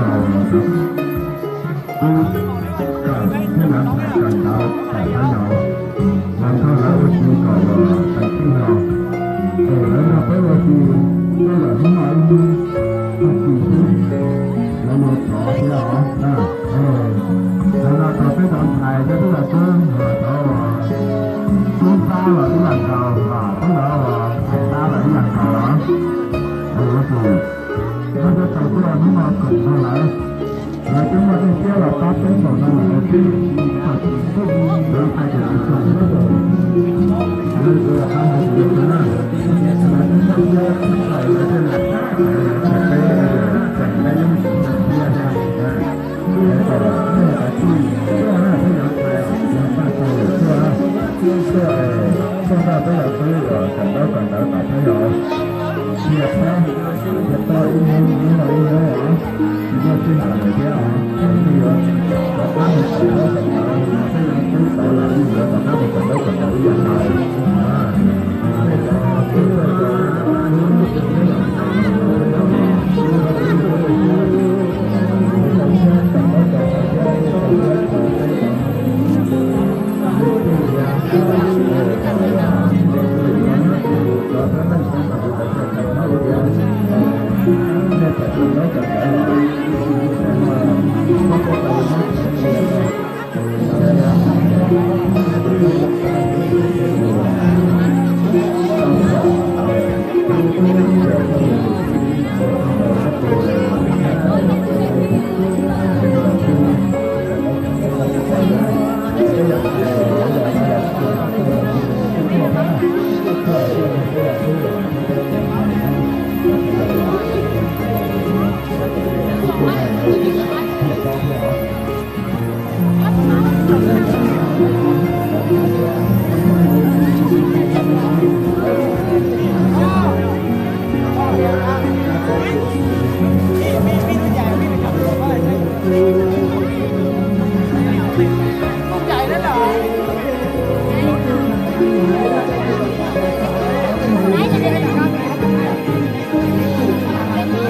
Kawm thiab lawv hais kawm ntawv tawm hauv no, los nrog lawv ua si kom los teem tij no. Es lawv nrog peb ua si, peb los hnub no ib hnub, hnub tsis xwb, lawv mus thov thiab os. Hais no kom peb cov ntxhais thiab peb cov tub los thov sib pab los ib yam nkaus, los peb los hais pab los ib yam nkaus los. Ua si, koj thiaj tau tuaj hnub no koom nrog lawv. Lawv twb muaj tej siab los pab peb npaum no lawm, peb tsis tau tsis txhob hais tias tsis tau. Lawv twb los pab hais tias na, lawv twb muaj siab txawm lawv thiaj li pab lawv, lawv pab peb, lawv tseem peb yeej tsis muaj siab thiab. Es kom nej cov tij tuaj na, peb cov ntxhais los pab tau lawm tuaj, tuaj, tuaj nrog peb cov tub uas kawm ntaub kawm ntawv tom peb los. Thiaj pab, thiaj pab ib hnub, hnub no ib hnub os. Tsis muaj sij hawm lawm thiab os, ces yuav rov qab mus kawm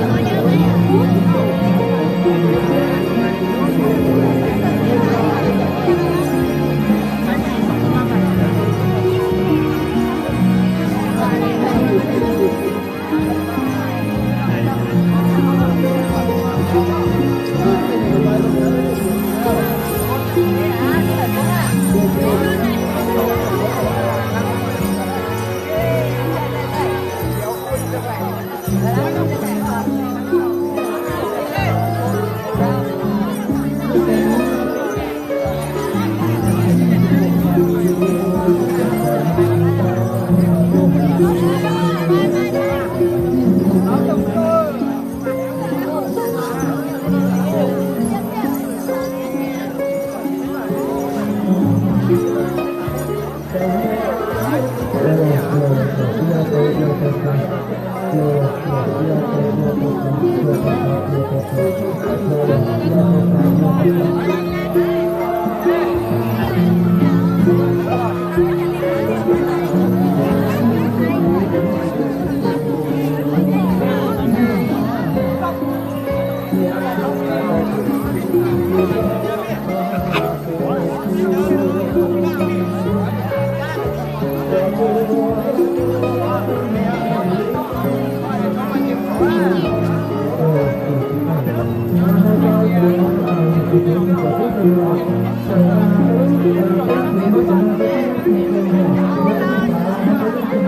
ntaub kawm ntawv, peb cov tub tod los yeej yuav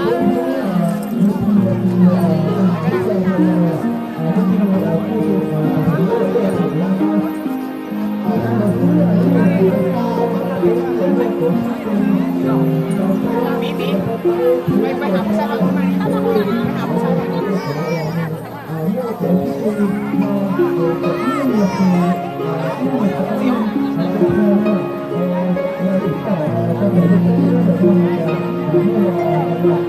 rov qab mus kawm ntaub kawm ntawv ib yam nkaus. Ob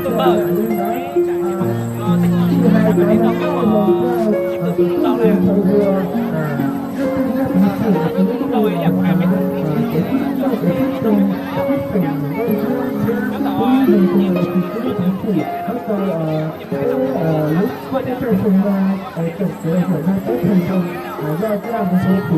tug npawg, Koj txawm ua li cas los kuv thiaj li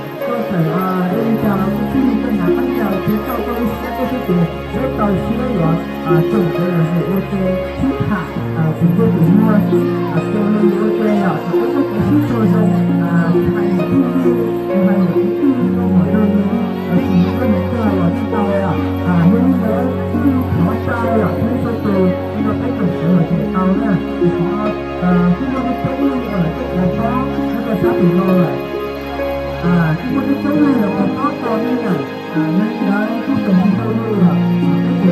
koj hnav qab ncauj thiab koj koj lub siab koj xub ces sawv tau siab yuav tsoom ntawd los mus ua ke sib tham tus nkauj tus muam, xaus li ua ke yom, thaum koj koj sib txuag zoo, hais tus tub li, hais tus tub li koj hom zoo li, tus koj mus txog los tsis tau yom, yog li ntawd kuj thov txim yom thiab txhua tus no peb tsoom sawv los tsis tau na, tus xyov kuj muaj peb lub lawm tej qhov tob nyob rau sab tim no lawm. Kuj muaj peb coob leej los qhov tob tau nej lawm, yog li ntawd kuj tsoom sawv daws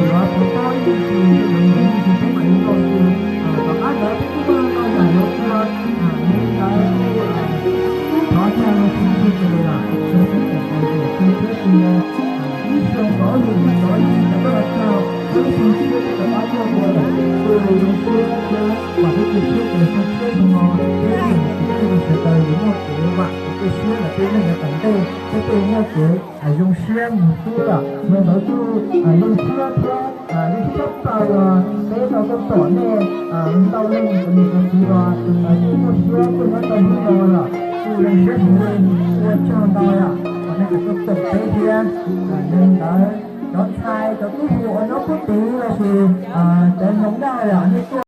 los peb tseem yuav qhov tob ib lub xwb, yuav mus ib lub xwb peb mam li tau xwb. Tom qab ntawd peb kuj muaj tau yam yuav ua, yog li ntawd kuj thov txim rau txhua tus lawm, rau peb tsoom phooj ywg thiab txhua tus, ib xyoos tau lwm tau yam cov koj los txog, peb xyoo tshiab peb rov qab tuaj ua lawm, kuj zoo siab thiab vam thiab cia siab tias xyoo tshiab xyoo no peb tsoom phooj ywg sawv daws yuav muaj kev vam thiab cia siab lawm tej neej yav tom ntej, peb tej muaj kev zoo siab mus xwb lawm. Yog ntawd kuj zoo siab thiab zoo siab txaus los peb tau tuaj pom nej ntau leej cov niam cov txiv los kuj muaj siab tuaj nyob rau hnub no lawm, kuj zoo siab heev li, ua tsaug ntau yom, kom nej tseem tuaj pom peb thiab. Yog li ntawd cov ntxhais cov tub hu ua nyob puag tid los sis cov hluas nkauj los nej tuaj